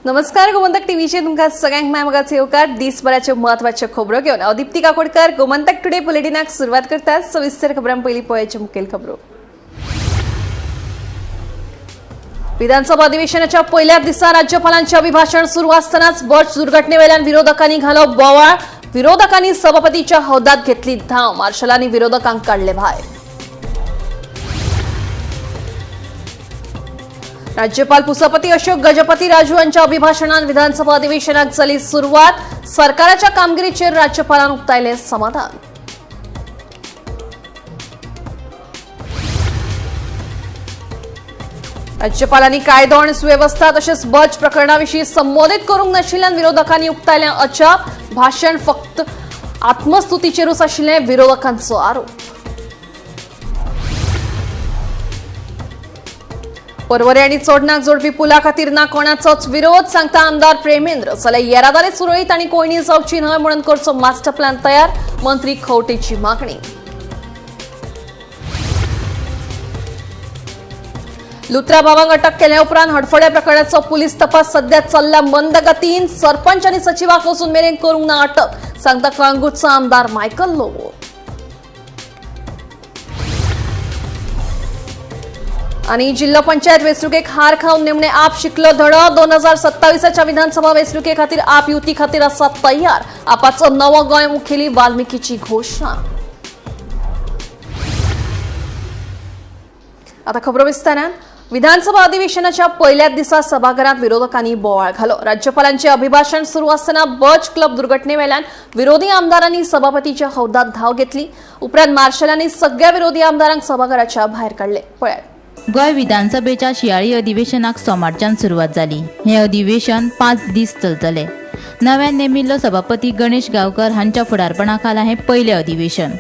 नमस्कार, गोमंतक टीव्हीचे तुमकां सगळ्यांक माय मोगाचो येवकार. दिसभराच्यो म्हत्वाच्यो खबरो घेवन हांव दीप्ती काकोडकर गोमंतक टुडे बुलेटिनाक सुरवात करता. सविस्तर खबरां. पयलीं पळयाच्यो मुखेल खबरो. विधानसभा अधिवेशनाच्या पहिल्याच दिसा राज्यपालांचे अभिभाषण सुरू असतानाच बर्च दुर्घटनेवेल्यान विरोधकांनी घालो बोवाळ. विरोधकांनी सभापतीच्या हौदात घेतली धांव. मार्शलांनी विरोधकांक काडले भायर. राज्यपाल पुसपती अशोक गजपती राजू यांच्या अभिभाषणान विधानसभा अधिवेशनाक जाली सुरवात. सरकाराच्या कामगिरीचेर राज्यपालान उक्तायले समाधान. राज्यपालांनी कायदो आणि सुवेवस्था तसेच बर्च प्रकरणाविषयी संबोधित करूंक नाशिल्ल्यान विरोधकांनी उक्तायलें अजाप. भाशण फक्त आत्मस्तुतीचेरूच आशिल्लें, विरोधकांचो आरोप. पर्वरे आणि चोडणाक जोडपी पुला खातीर ना कोणाचोच विरोध, सांगता आमदार प्रेमेंद्र. जाल्यार येरादारी सुरळीत आणि कोयणी जावची न्हय म्हणून करचो मास्टर प्लॅन तयार, मंत्री खवटेची मागणी. लुत्रा भावांक अटक केल्या उपरांत हडफड्या प्रकरणाचो पुलीस तपास सध्या चल्ला मंद गतीन. सरपंच आणि सचिवाक वचून मेरेन करूंक ना अटक, सांगता कळंगूटचो आमदार मायकल लोबो. आणि जिल्हा पंचायत वेंचणुकेक हार खावन निमणे आप शिकलो धडो. 2027च्या विधानसभा वेंचणुके खातीर आप युती खातीर आसा तयार. आपाचो नवो गोंय मुखेली वाल्मिकीची घोशणा. आता खबरो विस्तारान. विधानसभा अधिवेशनाच्या पहिल्याच दिसा सभाघरात विरोधकांनी बोवाळ घालो. राज्यपालांचे अभिभाषण सुरू असताना बर्च क्लब दुर्घटनेवेल्यान विरोधी आमदारांनी सभापतीच्या हौदात धाव घेतली. उपरांत मार्शलांनी सगळ्या विरोधी आमदारांक सभाघराच्या भायर काडले. पळयात. गोंय विधानसभेच्या शियाळी अधिवेशनाक सोमारच्यान सुरवात जाली. हें अधिवेशन 5 दीस चलतलें. नव्यान नेमिल्लो सभापती गणेश गांवकर हांच्या फुडारपणा खाला हें पयलें अधिवेशन.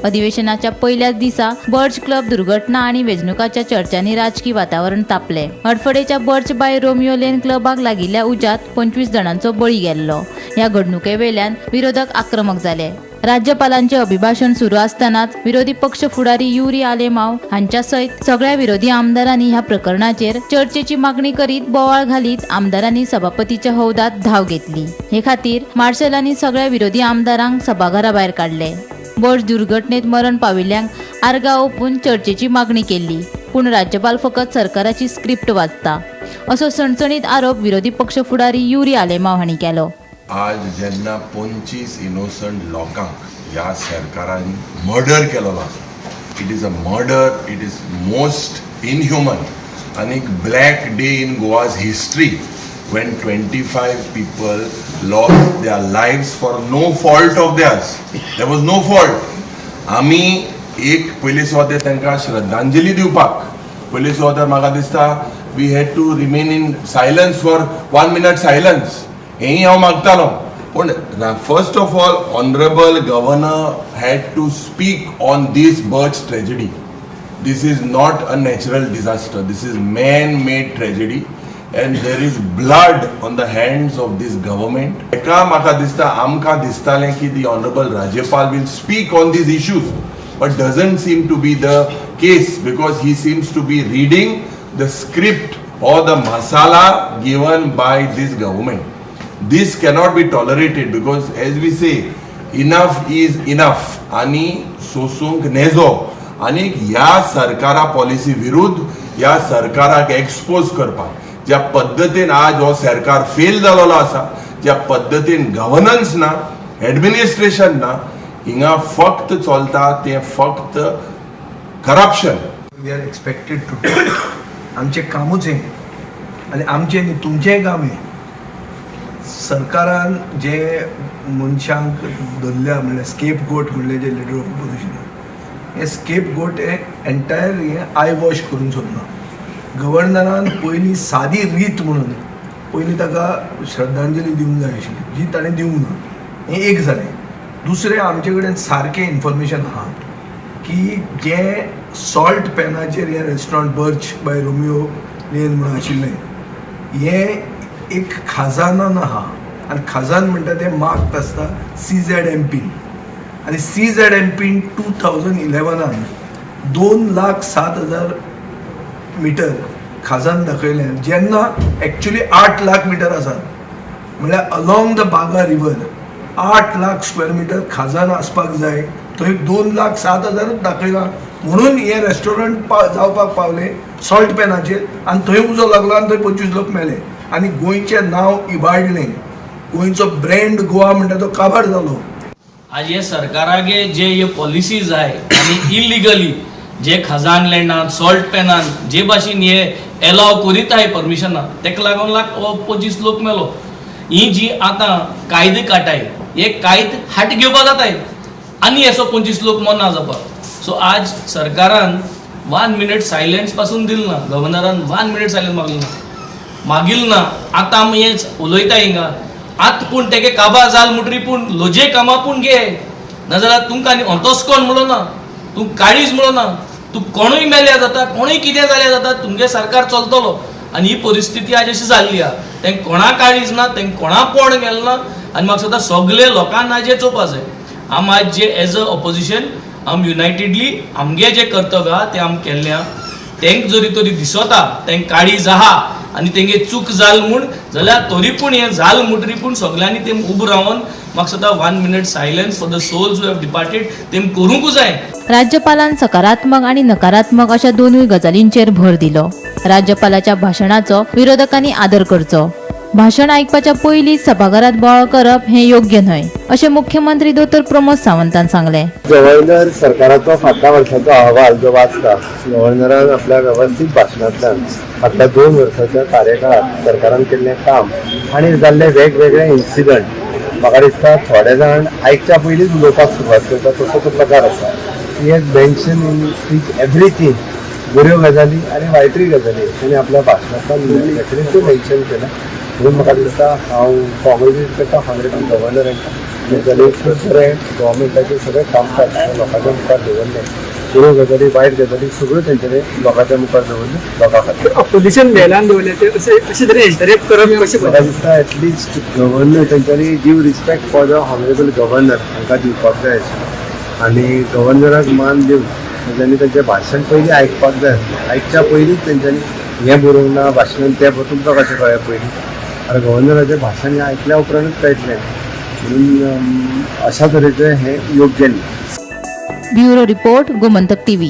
अधिवेशनाच्या पयल्याच दिसा बर्च क्लब दुर्घटना आनी वेंचणुकाच्या चर्चांनी राजकी वातावरण तापलें. हडफडेच्या बर्च बाय रोमियो लेन क्लबाक लागिल्ल्या उज्यांत 25 जाणांचो बळी गेल्लो. ह्या घडणुके वेल्यान विरोधक आक्रमक जाले. राज्यपालांचे अभिभाषण सुरू असतानाच विरोधी पक्ष फुडारी युरी आलेमाव हांच्या सयत सगळ्या विरोधी आमदारांनी ह्या प्रकरणाचेर चर्चेची मागणी करीत बोवाळ घालीत आमदारांनी सभापतीच्या हौदात धाव घेतली. हे खातीर मार्शलांनी सगळ्या विरोधी आमदारांक सभाघरा भायर काडले. बर्च दुर्घटनेत मरण पाविल्ल्यांक आर्गां ओंपून चर्चेची मागणी केल्ली, पूण राज्यपाल फकत सरकाराची स्क्रिप्ट वाचता असो सणसणीत आरोप विरोधी पक्ष फुडारी युरी आलेमाव हांणी केलो. आज जेन्ना 25 इनोसंट लोकांक ह्या सरकारान मर्डर केलेलो आसा, it is a murder, it is most inhuman आनी एक black day in Goa's history when 25 people lost their lives for no fault of theirs. There was no fault. आमी एक पयले सुवातेर तांकां श्रद्धांजली दिवपाक पयले सुवातेर म्हाका दिसता we had to remain in silence for one minute silence, हेंय हांव मागतालो. पूण first of all, honourable governor had to speak on this Birch tragedy. This is not a natural disaster. This is man-made tragedy and there is blood on the hands of this government. एका म्हाका दिसता, आमकां दिसतालें की the honourable राज्यपाल will speak on these issues, but doesn't seem to be the case because he seems to be reading the script or the masala given by this government. This cannot be tolerated because, as we say, enough is enough. आणि सोसूंक नेजो आनी ह्या सरकारा policy विरुद्ध ह्या सरकाराक expose करपाक, ज्या पद्दतीन आज हो सरकार फेल जालेलो आसा, ज्या पद्दतीन गव्हर्नन्स ना, एडमिनिस्ट्रेशन ना, हिंगा फक्त चलता तें फक्त corruption. We are expected to. आमचें कामूच हें आनी आमचें न्ही, तुमचेंय काम हें. सरकारान जे मनशांक धरल्या, म्हणल्यार स्केप गोट म्हणलें जे लिडर ऑफ ऑपोजिशन, हे स्केप गोट हे एंटायर हें I wash करून सोडलां. गव्हर्नरान पयलीं सादी रीत म्हणून पयलीं ताका श्रद्धांजली दिवंक जाय आशिल्ली, जी ताणें दिवंक ना. हें एक जालें. दुसरें, आमचे कडेन सारकें इन्फॉर्मेशन आहा की जें सॉल्ट पॅनाचेर हें restaurant Birch by Romeo Lane म्हणून आशिल्लें, हें एक खाजानान आहा आनी खाजान म्हणटा तें मार्क्ड आसता सीझेड एम पीन. आनी सीझेड एम पीन 2011 2,07,000 मिटर खाजन दाखयलें जेन्ना एक्चुली 8 लाख मिटर आसात, म्हणल्यार along the Baga river 8 lakh square meter खाजन आसपाक जाय, थंय 2,07,000च दाखयलां. म्हणून हें रेस्टॉरंट जावपाक पावलें सॉल्ट पॅनाचेर आनी थंय उजो लागलो आनी थंय 25 लोक मेले आनी गोंयचें नांव इबाडलें. गोंयचो ब्रँड गोवा म्हणटा तो काबार जालो. आज हे सरकारागे जे हे पॉलिसीज आहाय आनी इलिगली जे खजान लँडान, सॉल्ट पॅनान जे भाशेन हे एलाव करीत परमिशनां, तेका लागून लाग हो 25 लोक मेलो. ही जी आतां कायदे काटाय, हे कायदे हाट घेवपा जाताय आनी असो 25 लोक मरना जावपाक. सो आज सरकारान वन मिनट सायलन्स पासून दिल ना. गव्हर्नरान वन मिनट सायलन्स मागलें ना, मागील ना. आतां आमी हेच उलयता हिंगा आतां, पूण तेगे काबार जाल म्हणटरी पूण लजे कामां पूण घे, नाजाल्यार तुमकां आनी अंतस्कोण म्हणून ना, तूं काळीज म्हणून ना. तूं कोणूय मेल्यार जाता, कोणूय कितें जाल्यार जाता, तुमगे सरकार चलतलो. आनी ही परिस्थिती आज अशी जाल्ली आहा. तेंक कोणा काळीज ना, तेंक कोणा पोण गेलें ना. आनी म्हाका दिसता सगळे लोकांक हाजेर चोवपा जाय. आम आज जे एज अ ऑपोजिशन आम युनायटेडली आमगे जें कर्तव्य आहा तें आम केल्लें आहा. तेंक जरी तरी दिसता तेंक काळीज आहा आनी तेंगे चूक जाल म्हूण जाल्यार, तरी पूण हें जाल म्हणटरी पूण सगळ्यांनी तें उबो रावन म्हाका दिसता one minute silence for the souls who have departed तेम करूंकूच जाय. राज्यपालान सकारात्मक आणि नकारात्मक अशा दोनूय गजालींचेर भर दिलो. राज्यपालाच्या भाशणाचो विरोधकांनी आदर करचो. भाशण आयकपाच्या पयलीं सभाघरात बोवाळ करप हें योग्य न्हय, अशें मुख्यमंत्री दोतोर प्रमोद सावंतान सांगलें. गव्हर्नर सरकाराचो फाटल्या वर्साचो अहवाल जो वाचता, गव्हर्नरान आपल्या वेवस्थीत भाशणांतल्यान फाटल्या 2 वर्साच्या कार्यकाळात सरकारान केल्लें काम आनी जाल्ले वेगवेगळे इन्सिडंट, म्हाका दिसता थोडे जाण आयकच्या पयलींच उलोवपाक सुरवात करता तसो तो प्रकार आसा. He has mention in speech everything, बऱ्यो गजाली आनी वायटूय गजाली ताणें आपल्या भाशणांतल्यान डेफिनेटली मेन्शन केलें. म्हणून म्हाका दिसता हांव कॉंग्रेच्युलेट करता हॉनरेबल गव्हर्नर हांकां. तांच्यांनी खूब बरें गव्हर्मेंटाचें सगळें कामकाज लोकांच्या मुखार दवरलें. बऱ्यो गजाली, वायट गजाली सगळ्यो तेंच्यांनी लोकांच्या मुखार दवरल्यो लोकां खातीर. ऑपोजिशन वेल्यान दवरले ते अशें अशें तरेन इंटरप्ट करप कशें? म्हाका दिसता एटलिस्ट गव्हर्नर तेंच्यांनी give respect for the honourable governor हांकां दिवपाक जाय आशिल्लो आनी गव्हर्नराक मान दिवन तेंच्यांनी तेंचें भाशण पयलीं आयकपाक जाय आसलें. आयकच्या पयलींच तेंच्यांनी हें बरोवंक ना भाशणान, तें तुमकां कशें कळ्ळें पयलीं? आनी गव्हर्नराचें भाशण हें आयकल्या उपरांतूच कळटलें. म्हणून अशा तरेचें हें योग्य न्ही. Bureau report, Gomantak TV.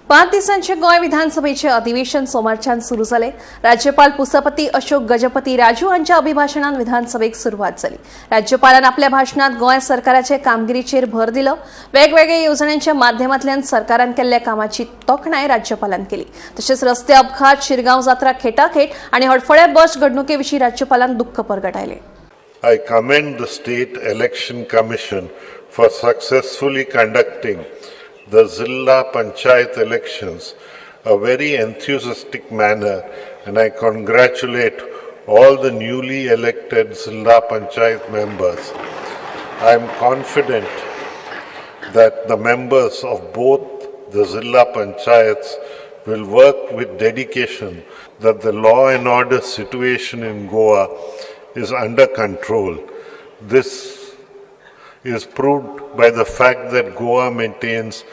5 दिसांचे गोंय विधानसभेचे अधिवेशन सोमारच्यान सुरू जाले. राज्यपाल पुसपती अशोक गजपती राजू हांच्या अभिभाशणान विधानसभेक सुरवात जाली. राज्यपालान आपल्या भाशणात गोंय सरकाराचे कामगिरीचेर भर दिलो. वेगवेगळ्या येवजण्यांच्या माध्यमांतल्यान सरकारान केल्ल्या कामाची तोखणाय राज्यपालान केली. तशेंच रस्ते अपघात, शिरगांव जात्रा खेटाखेट आनी हडफड्या बस घडणुके विशीं राज्यपालान दुख्ख परगटायलें. I commend the State Election Commission for successfully conducting the Zilla Panchayat elections a very enthusiastic manner, and I congratulate all the newly elected Zilla Panchayat members. I am confident that the members of both the Zilla Panchayats will work with dedication, that the law and order situation in Goa is under control. This is proved by the fact that Goa maintains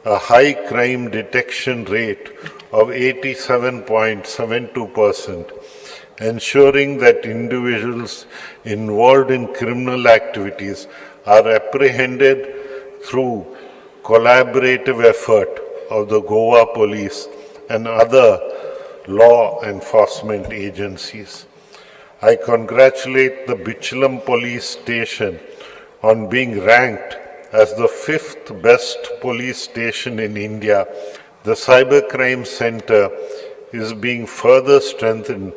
a high crime detection rate of 87.72%, ensuring that individuals involved in criminal activities are apprehended through collaborative effort of the Goa Police and other law enforcement agencies. I congratulate the Bicholim Police Station on being ranked as the fifth best police station in India. The Cybercrime Center is being further strengthened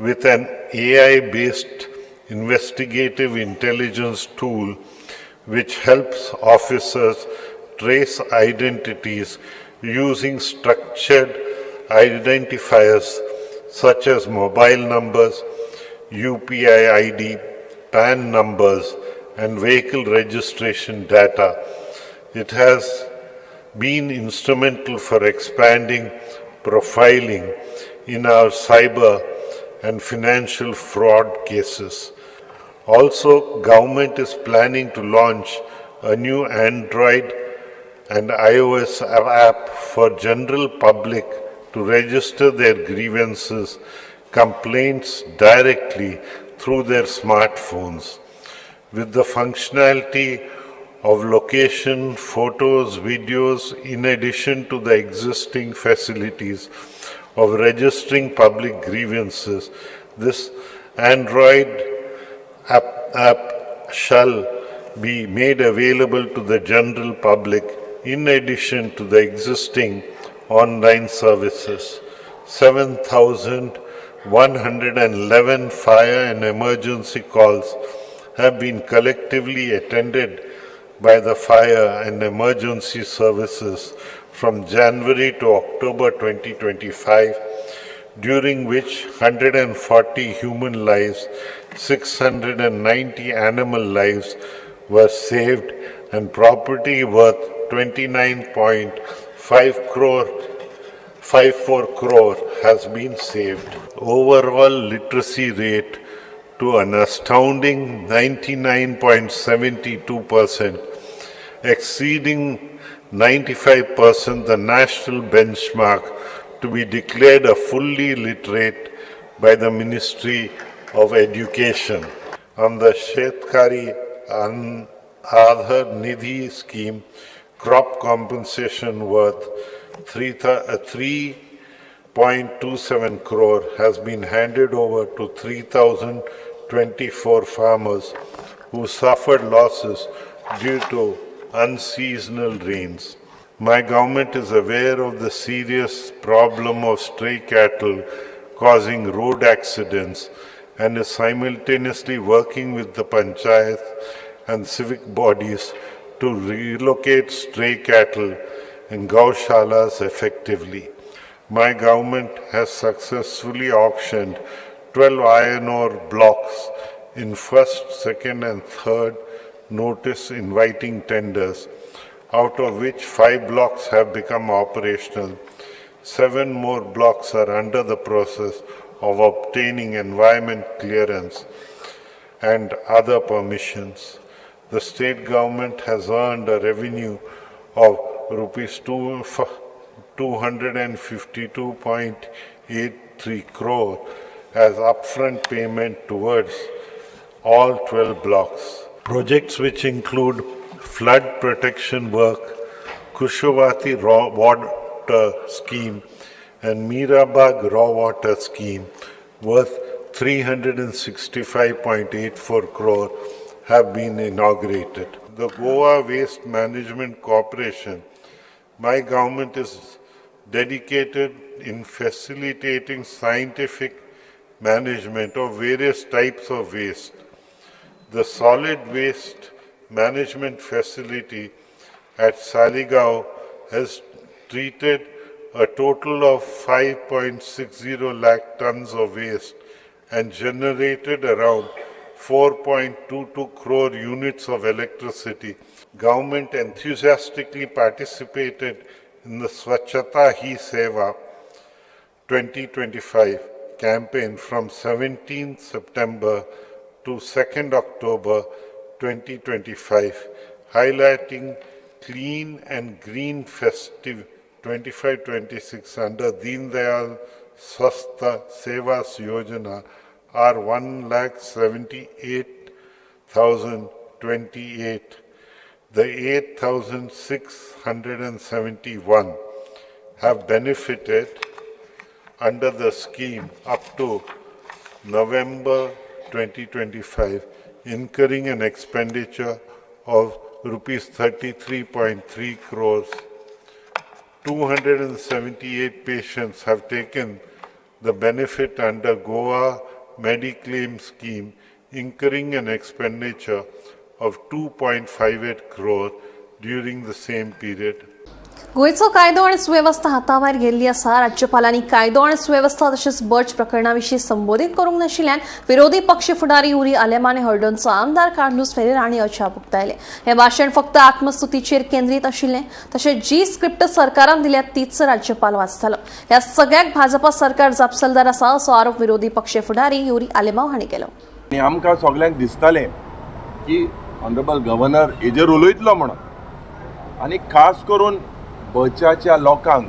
with an AI based investigative intelligence tool which helps officers trace identities using structured identifiers such as mobile numbers, UPI ID, PAN numbers, and vehicle registration data. It has been instrumental for expanding profiling in our cyber and financial fraud cases. Also, government is planning to launch a new Android and iOS app for general public to register their grievances, complaints directly through their smartphones. With the functionality of location, photos, videos, in addition to the existing facilities of registering public grievances, this Android app shall be made available to the general public in addition to the existing online services. 7,111 fire and emergency calls have been collectively attended by the fire and emergency services from January to October 2025, during which 140 human lives, 690 animal lives were saved and property worth 29.5 crore 54 crore has been saved. Overall literacy rate to an astounding 99.72%, exceeding 95% the national benchmark to be declared a fully literate by the Ministry of Education. On the Shetkari Aadhar Nidhi scheme, crop compensation worth 3.27 crore has been handed over to 3,024 farmers who suffered losses due to unseasonal rains. My government is aware of the serious problem of stray cattle causing road accidents and is simultaneously working with the panchayat and civic bodies to relocate stray cattle in gaushalas effectively. My government has successfully auctioned 12 iron ore blocks in first, second, and third notice inviting tenders, out of which 5 blocks have become operational. 7 more blocks are under the process of obtaining environment clearance and other permissions. The state government has earned a revenue of rupees 252.83 crore as upfront payment towards all 12 blocks. Projects which include flood protection work, Kushawati raw water scheme and Mirabag raw water scheme worth 365.84 crore have been inaugurated. The Goa Waste Management Corporation, my government is dedicated in facilitating scientific management of various types of waste. The solid waste management facility at Saligao has treated a total of 5.60 lakh tons of waste and generated around 4.22 crore units of electricity. Government enthusiastically participated in the Swachhata Hi Seva 2025 campaign from 17th September to 2nd October 2025, highlighting Clean and Green Festive 25-26 under Deen Dayal Swasthya Seva Yojana are 1,78,028. The 8,671 have benefited under the scheme up to November 2025, incurring an expenditure of rupees 33.3 crores. 278 patients have taken the benefit under Goa Mediclaim scheme, incurring an expenditure of 2.58 crore during the same period. गोंयचो कायदो आनी सुवेवस्था हाताभायर गेल्ली आसा. राज्यपालांनी कायदो आनी सुवेवस्था तशेंच बर्च प्रकरणाविशीं संबोधीत करूंक नाशिल्ल्यान विरोधी पक्ष फुडारी युरी आलेमा आनी हळदणचो आमदार कार्लूस फेरेर हांणी अजाप उक्तायलें. हें भाशण फक्त आत्मस्तुतीचेर केंद्रीत आशिल्लें, तशेंच जी स्क्रिप्ट सरकारान दिल्या तीच राज्यपाल वाचतालो. ह्या सगळ्याक भाजपा सरकार जापसालदार आसा असो आरोप विरोधी पक्ष फुडारी युरी आलेमाव हांणी केलो. आनी आमकां सगल्यांक दिसतालें की ऑनरेबल गव्हर्नर हेजेर उलयतलो म्हणून. आनी खास करून बचाच्या लोकांक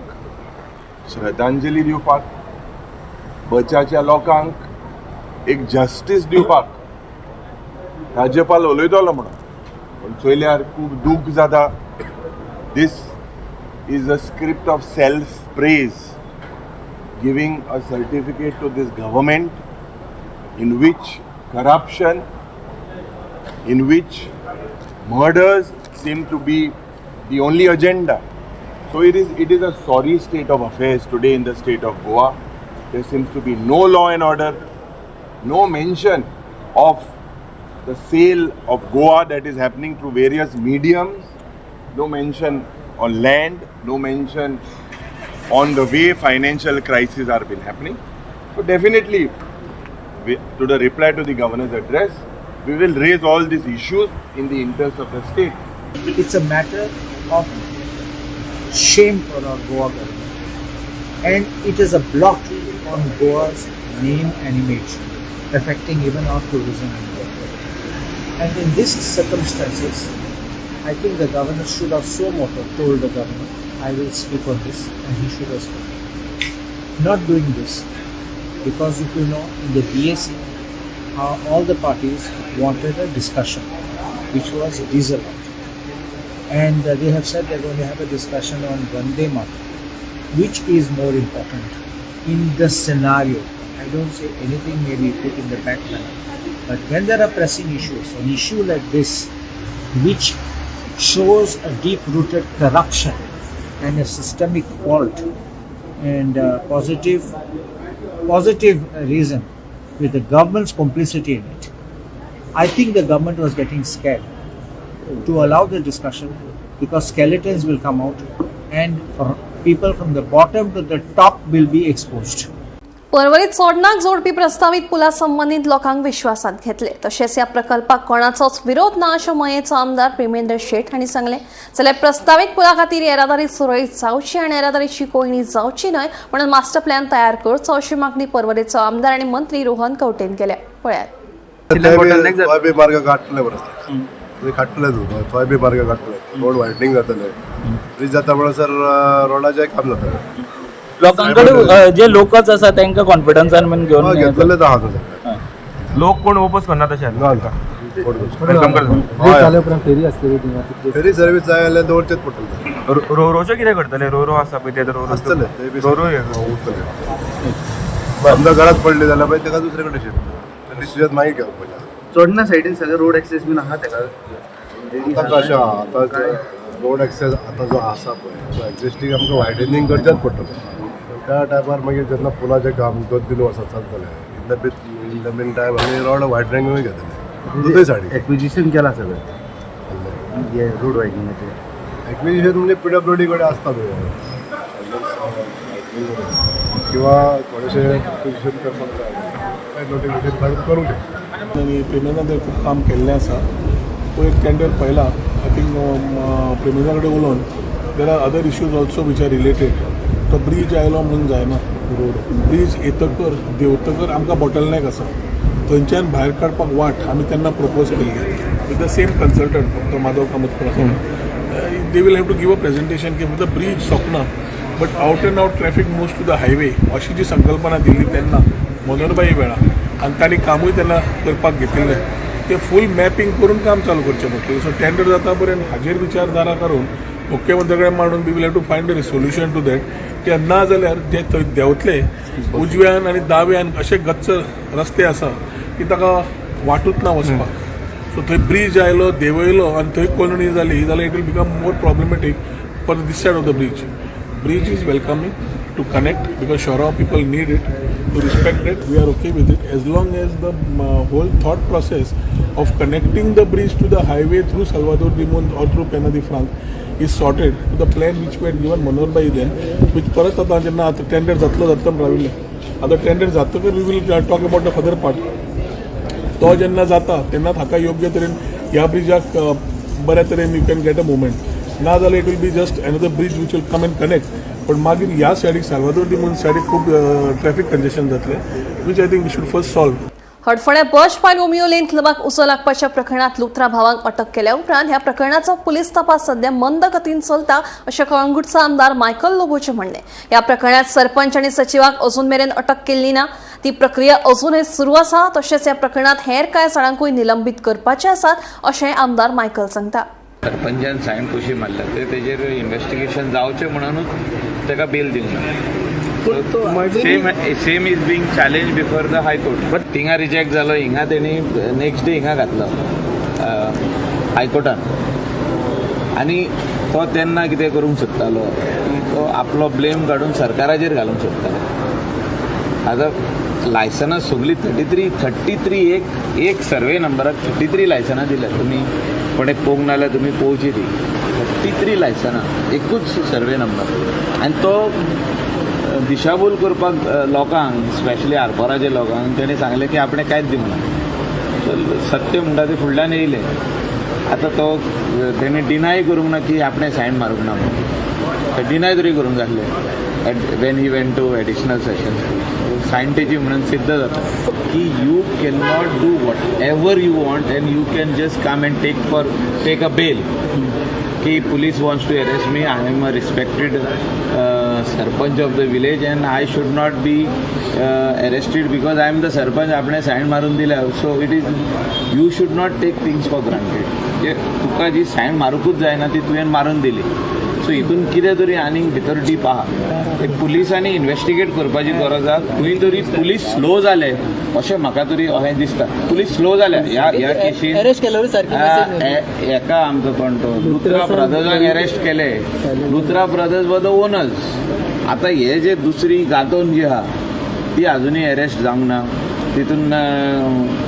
श्रद्धांजली दिवपाक, बचाच्या लोकांक एक जस्टीस दिवपाक राज्यपाल उलयतलो म्हणून. पूण चोयल्यार खूब दूख जाता. This is a script of self praise, giving a certificate to this government in which corruption, in which murders seem to be the only agenda. So it is a sorry state of affairs today in the state of Goa. There seems to be no law and order, no mention of the sale of Goa that is happening through various mediums, no mention on land, no mention on the way financial crises are been happening. So definitely, to the reply to the governor's address, we will raise all these issues in the interest of the state. It's a matter of shame for our Goa government. And it is a blot on Goa's name and image, affecting even our tourism in Goa. And in these circumstances, I think the governor should have so moto told the governor, "I will speak on this," and he should have spoken. Not doing this, because if you know, in the BAC, all the parties wanted a discussion, which was disallowed. And they have said they're going to have a discussion on Vande Mataram, which is more important in the scenario. I don't say anything may be put in the back burner, but when there are pressing issues, an issue like this, which shows a deep-rooted corruption and a systemic fault and positive reason with the government's complicity in it. I think the government was getting scared to allow the discussion because skeletons will come out and for people from the bottom to the top will be exposed. पर्वरीत चोडणाक जोडपी प्रस्तावीत पुला संबंदीत लोकांक विश्वासात घेतले. तशेंच ह्या प्रकल्पाक कोणाचोच विरोध ना अशें मयेचो आमदार प्रेमेंद्र शेट हांणी सांगलें. जाल्यार प्रस्तावीत पुला खातीर येरादारी सुरळीत जावची आनी येरादारीची कोंयडी जावची न्हय म्हणून मास्टर प्लॅन तयार करचो अशी मागणी पर्वरेचो आमदार आनी मंत्री रोहन खंवटेन केल्या. पळयात. थंय बी मार्ग काडटले बरो, थंय काडटले तूं, थंय बी मार्ग काडटले. रोड वायडनींग जातले, ब्रीज जाता म्हणसर रोडाचें काम जातलें. लोकांकडे जे लोकच आसा तांकां कॉन्फिडन्सान बीन घेवन हय, घेतलेलेच आहा न्हू सगळें. लोक कोण ओपोज करना तशें? ना ना, कोण welcome करता. जाल्या उपरांत फेरी आसतली थिंगा? फेरी सर्वीस जाय जाल्यार दवरचेच पडटलें. रोरोचो कितें करतले? रोरो आसा पळय ते रोरो आसतले ते बी. रोरो. उरतले. समजा गरज पडली जाल्यार मागीर ताका दुसरे कडेन शिफ्ट, डिसिजन मागीर घेवप पडटा. चोडणा सायडीन सगळं रोड एक्सेस बीन आहा तेका? आतां कशें आहा, आतां रोड एक्सेस आतां जो आसा पळय तो एक्झिस्टींग, आमकां वायडनींग करचेंच पडटलें. त्या टायमार मागीर जेन्ना पुलाचें काम 2-3 वर्सां चलतलें, in the mean time आमी रोड वायडनिंगूय घेतले दोनूय सायडीन. एक्विजिशन केलां सगळें हे रोड वायडनिंगाचें? एक्विजिशन म्हणजे पीडब्ल्यूडी कडेन आसता पळय किंवा थोडेशें एक्विजिशन करपाक जाय, नोटिफिकेशन काडून करूंक शकता. आनी प्रेमेंद्रान तें खूब काम केल्लें आसा. पयर एक टेंडर पळयला. I think प्रेमेंद्रा कडेन उलोवन, there are other issues also which are related. तो ब्रीज आयलो म्हणून जायना. ब्रीज येतकर देंवतकर आमकां बॉटलनेक आसा. थंयच्यान भायर काडपाक वाट आमी तेन्ना प्रपोज केल्ली विथ the same consultant, फक्त माधव कामत कोण आसा. They will have to give a presentation की फक्त bridge सोंपना but out and out traffic moves to the highway, अशी जी संकल्पना दिल्ली तेन्ना मनोहरभाई वेळा आनी तांणी कामूय तेन्ना करपाक घेतिल्लें. ते फूल मॅपिंग करून काम चालू करचें पडटलें. सो टेंडर जाता पर्यंत हाजेर विचारधारा करून मुख्यमंत्र्या कडेन मांडून we will have to find a solution to that. कित्याक ना जाल्यार जे थंय देंवतले उजव्यान आनी दाव्यान अशे गच्च रस्ते आसा की ताका वाटूच ना वचपाक. सो थंय ब्रीज आयलो, देंवयलो आनी थंय कोंयडी जाली जाल्यार it will become more problematic for this side of the bridge. Bridge is welcoming to connect because Chorao people need it. To respect it, we are okay with it as long as the whole thought process of connecting the bridge to the highway through Salvador de Mundo or through Pena de Franc is sorted to the plan which we had given Manohar Bhai then, which परत आतां जेन्ना आतां tender जातलो जातलो म्हण राविल्लें. आतां tender जातकर we will talk about the further part. तो जेन्ना जाता तेन्ना हाका योग्य तरेन ह्या ब्रिजाक बऱ्या तरेन you can get a movement. ना जाल्यार it will be just another bridge which will come and connect, पण मागीर ह्या सायडीक, साल्वादोर दी मुंद सायडीक खूब ट्रॅफिक कंजेशन जातलें, which I think we should first solve. हडफड्या बर्च पायन रोमियो लेन क्लबाक उजो लागपाच्या प्रकरणात लुथरा भावांक अटक केल्या उपरांत ह्या प्रकरणाचो पुलीस तपास सध्या मंद गतीन चलता अशें कळंगूटचो आमदार मायकल लोबोचें म्हणणें. ह्या प्रकरणात सरपंच आनी सचिवाक अजून मेरेन अटक केल्ली ना. ती प्रक्रिया अजूनय सुरू आसा. तशेंच ह्या प्रकरणात हेर कांय जाणांकूय निलंबीत करपाचे आसात अशें आमदार मायकल सांगता. सरपंचान सायन कशी मारल्या ते तेजेर इन्वेस्टिगेशन जावचें म्हणूनच ताका बेल दिवंक ना. Same is being challenge before the high court. But थिंगा रिजेक्ट जालो, हिंगा तेणी नेक्स्ट डे हिंगा घातलो हायकोर्टान आनी तो तेन्ना कितें करूंक सोदतालो की तो आपलो ब्लेम काडून सरकाराचेर घालूंक सोदतालो. आतां लायसनां सगळीं 33 एक सर्वे नंबराक 33 लायसनां दिल्या. तुमी कोणें पळोवंक ना जाल्यार तुमी पळोवची ती 33 लायसनां एकूच सर्वे नंबर. आनी तो दिशाभूल करपाक लोकांक, स्पेशली आरपोराच्या लोकांक तेणें सांगलें की आपणें कांयच दिवंक ना. सत्य म्हणटा तें फुडल्यान येयलें. आतां तो तेणें डिनाय करूंक ना की आपणें सायन मारूंक ना म्हणून. डिनाय तरी करूंक जाय आसलें when he went to additional session. Sign तेजी म्हणून सिद्ध जाता की you can not do whatever you want and you can just come and take a bail की police wants to arrest me. I am a respected sarpanch of the village and I should not be arrested because I am the sarpanch. आपणें sign मारून दिल्या. So it is you should not take things for granted. तुका जी sign मारूंकूच जायना ती तुवें मारून दिली. सो हितून कितें तरी आनीक भितर डीप आहा. ते पुलिसांनी इन्वेस्टिगेट करपाची गरज आहा. खंय तरी पुलीस स्लो जाले अशें म्हाका तरी अशें दिसता. पुलीस स्लो जाल्या ह्या केशीन. हेका आमचो कोण तो लुथरा ब्रदर्सांक अरेस्ट केले. Luthra brothers were the owners. आतां हे जे दुसरी गादोन जी आहा ती आजुनूय अरेस्ट जावंक ना. तितून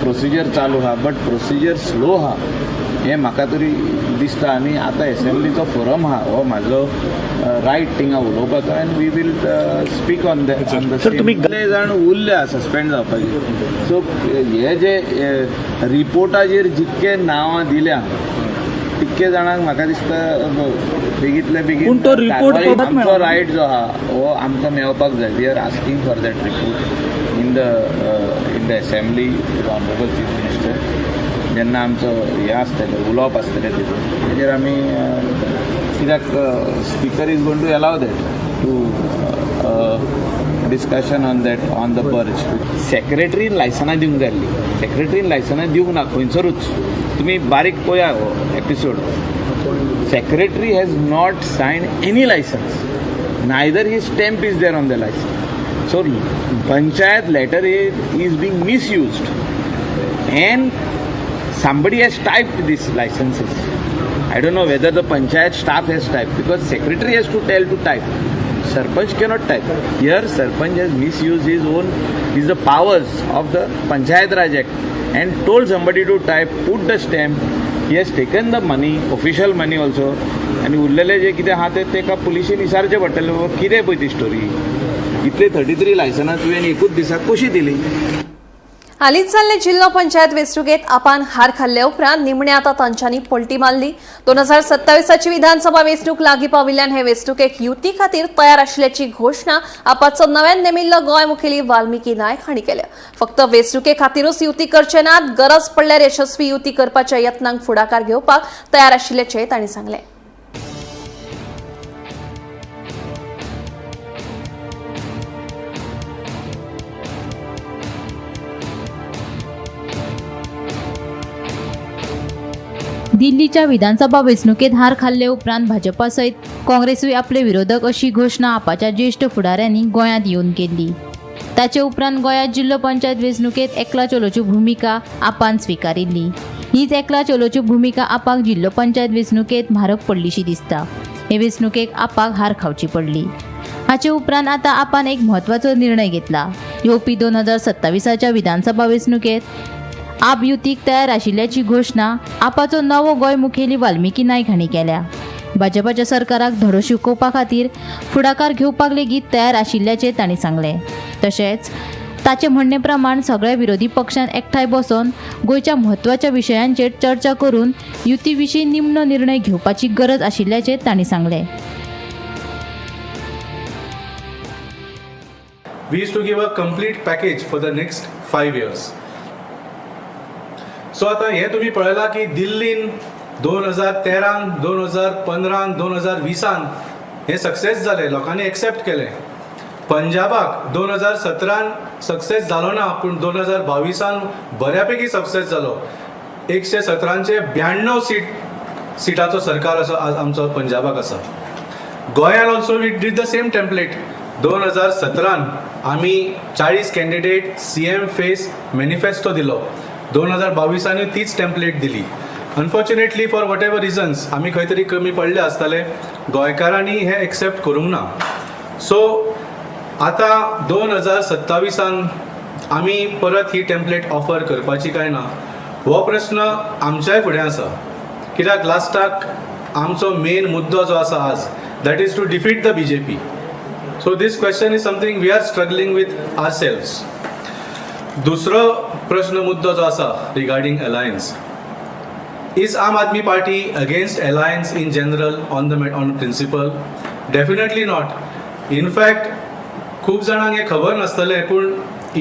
प्रोसिजर चालू आहा बट प्रोसिजर स्लो आहा हें म्हाका तरी दिसता. आनी आतां एसेंब्लीचो फोरम आहा हो म्हाजो रायट थिंगा उलोवपाचो and we will speak on the कितले जाण उरल्या सस्पेंड जावपाचे. सो हे जे रिपोर्टाचेर जितके नांवां दिल्या तितके जाणांक म्हाका दिसता बेगीतले बेगीन आमचो रायट जो आहा हो आमकां मेळपाक जाय. We are asking for that report in the assembly honourable chief minister. जेन्ना आमचो हें आसतलें उलोवप आसतलें तितून तेजेर आमी कित्याक speaker is going to allow that to discussion on that on the barge. सेक्रेटरीन लायसनां दिवंक जाय आसली. सेक्रेटरीन लायसनां दिवंक ना खंयसरूच. तुमी बारीक पळया हो episode. Secretary has not sign any licence, neither his stamp is there on the licence. So panchayat letter is being misused and somebody has typed these licenses. I don't know whether the panchayat staff has typed because secretary has to tell to type. Sarpanch cannot type. Here Sarpanch has misused his the powers of the Panchayat Raj Act and told somebody to type, put the stamp. He has taken the money, official money also. आनी उरलेले जे कितें आहा ते ताका पुलिशेन विचारचें पडटलें बाबा कितें पळय ती स्टोरी. इतले 33 लायसनां तुवें एकूच दिसाक कशी दिली. हालींच जाल्ले जिल्लो पंचायत वेंचणुकेंत आपान हार खाल्ले उपरांत निमणे आतां तांच्यांनी पलटी मारली. 2027ची विधानसभा वेंचणूक लागीं पाविल्ल्यान हे वेंचणुकेक युती खातीर तयार आशिल्ल्याची घोशणा आपाचो नव्यान नेमिल्लो गोंय मुखेली वाल्मिकी नायक हांणी केल्या. फक्त वेंचणुके खातीरूच युती करचे नात, गरज पडल्यार यशस्वी युती करपाच्या यत्नांक फुडाकार घेवपाक तयार आशिल्ल्याचें तांणी सांगलें. दिल्लीच्या विधानसभा वेंचणुकेत हार खाल्ले उपरांत भाजपा सयत काँग्रेसूय आपले विरोधक अशी घोशणा आपाच्या ज्येश्ठ फुडाऱ्यांनी गोंयांत येवन केल्ली. ताचे उपरांत गोंयांत जिल्लो पंचायत वेंचणुकेत एकला चलोची भुमिका आपान स्विकारिल्ली. हीच एकला चलोची भुमिका आपाक जिल्लो पंचायत वेंचणुकेत म्हारग पडलीशी दिसता. हे वेंचणुकेक आपाक हार खावची पडली. हाचे उपरांत आतां आपान एक म्हत्वाचो निर्णय घेतला. येवपी 2027च्या विधानसभा वेंचणुकेत आप युतीक तयार आशिल्ल्याची घोशणा आपाचो नवो गोंय मुखेली वाल्मिकी नायक हांणी केल्या. भाजपाच्या सरकाराक धडो शिकोवपा खातीर फुडाकार घेवपाक लेगीत तयार आशिल्ल्याचें तांणी सांगलें. तशेंच ताचे म्हणणे प्रमाण सगळ्या विरोधी पक्षान एकठांय बसून गोंयच्या म्हत्वाच्या विशयांचेर चर्चा करून युती विशीं निमणो निर्णय घेवपाची गरज आशिल्ल्याचें तांणी सांगलें. We used to give a complete package for the next 5 years. So आतां हें तुमी पळयलां की दिल्लीन 2013, 2015, 2020 हें सक्सेस जालें, लोकांनी एक्सेप्ट केलें. पंजाबाक 2017 सक्सेस जालो ना, पूण 2022 बऱ्यापैकी सक्सेस जालो. 117 92 सिटाचो सरकार असो आज आमचो पंजाबाक आसा. गोंयान also we did the same template. 2017 आमी 40 कॅन्डिडेट CM face मॅनिफेस्टो दिलो. 2022 तीच टेम्पलेट दिली. Unfortunately for whatever reasons आमी खंय तरी कमी पडले आसतले, गोंयकारांनी हें एक्सेप्ट करूंक ना. सो आतां 2027 आमी परत ही टेम्पलेट ऑफर करपाची काय ना हो प्रश्न आमच्याय फुडें आसा. कित्याक लास्टाक आमचो मेन मुद्दो जो आसा आज, that is to defeat the BJP. So this question is something we are struggling with ourselves. दुसरो प्रश्न मुद्दो जो आसा regarding alliance, is Aam Aadmi Party against alliance in general on principle? Definitely not. In fact खूब जाणांक हें खबर नासतलें, पूण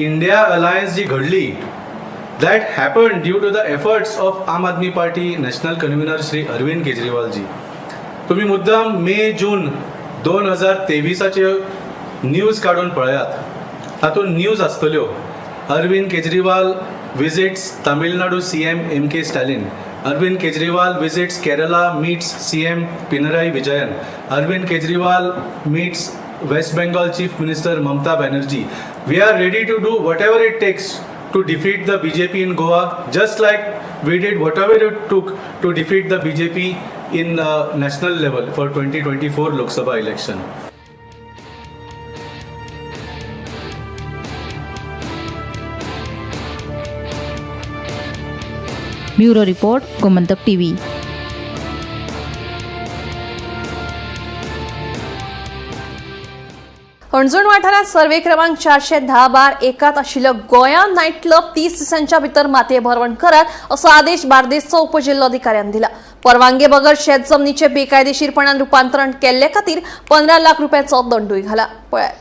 इंडिया अलायन्स जी घडली, that happen due to the efforts of Aam Aadmi Party national convener Shri Arvind केजरीवालजी. तुमी मुद्दाम मे जून 2023 news काडून पळयात, तातूंत न्यूज आसतल्यो, Arvind Kejriwal visits Tamil Nadu CM M K Stalin, Arvind Kejriwal visits Kerala meets CM Pinarayi Vijayan, Arvind Kejriwal meets West Bengal Chief Minister Mamata Banerjee. We are ready to do whatever it takes to defeat the BJP in Goa, just like we did whatever it took to defeat the BJP in national level for 2024 Lok Sabha election. Bureau report, Gomantak TV. Anjuna वाठारांत survey क्रमांक 410/1 आशिल्लो गोया night club 30 दिसांच्या भितर मातये भरवण करात असो आदेश बार्देसचो उपजिल्लोधिकाऱ्यान दिला. परवानगे बगर शेत जमनीचे बेकायदेशीरपणान रुपांतरण केल्ले खातीर 15 लाख रुपयाचो दंडूय घाला. पळयात.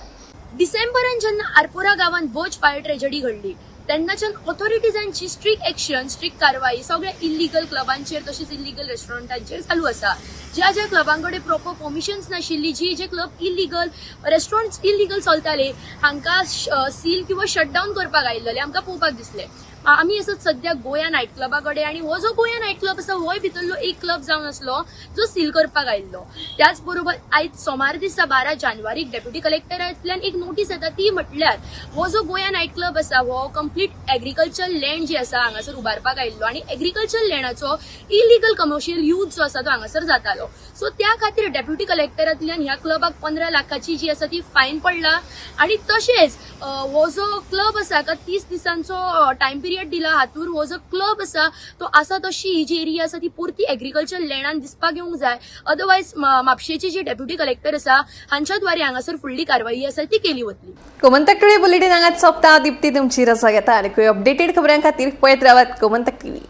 डिसेंबरान जेन्ना आरपोरा गांवांत बोज फायर ट्रेजडी घडली तेन्नाच्यान ऑथॉरिटीजांची स्ट्रिक्ट एक्शन, स्ट्रिक्ट कारवाई सगळ्या इल्लिगल क्लबांचेर तशीच इल्लिगल रेस्टॉरंटांचेर चालू आसा. ज्या ज्या क्लबां कडेन प्रॉपर परमिशन्स नाशिल्ली, जी जे क्लब इल्लिगल रेस्टॉरंट्स इल्लिगल चलताले हांकां सील किंवा शटडावन करपाक आयिल्ले आमकां पळोवपाक दिसले. आमी आसात सद्या गोया नायट क्लबा कडेन आनी हो जो गोया नायट क्लब आसा होय भितरलो एक क्लब जावन आसलो जो सील करपाक आयिल्लो. त्याच बरोबर आयज सोमार दिसा 12 जानेवारीक डेप्युटी कलेक्टरांतल्यान एक नोटीस येता ती म्हटल्यार हो जो गोया नायट क्लब आसा हो कंप्लीट एग्रीकल्चर लँड जी आसा हांगासर उबारपाक आयिल्लो आनी एग्रीकल्चर लँडाचो इलिगल कमर्शियल यूज जो आसा तो हांगासर जातालो. सो त्या खातीर डेप्युटी कलेक्टरांतल्यान ह्या क्लबाक 15 लाखाची जी आसा ती फायन पडला आनी तशेंच हो जो क्लब आसा का 30 दिसांचो टायम पिरियड दिला हातूर हो जो क्लब आसा तो आसा तशी ही जी एरिया आसा ती पुरती एग्रीकल्चर लँडान दिसपाक येवंक जाय, अदरवायज म्हापशेची जी डेप्युटी कलेक्टर आसा हांच्या द्वारे हांगासर फुडली कारवाई आसा ती केली वतली. गोमंतक टीव्ही बुलेटिन हांगाच सोंपता. दीप्ती तुमची रजा घेता आनी अपडेटेड खबरां खातीर पळयत रावात गोमंतक टीव्ही.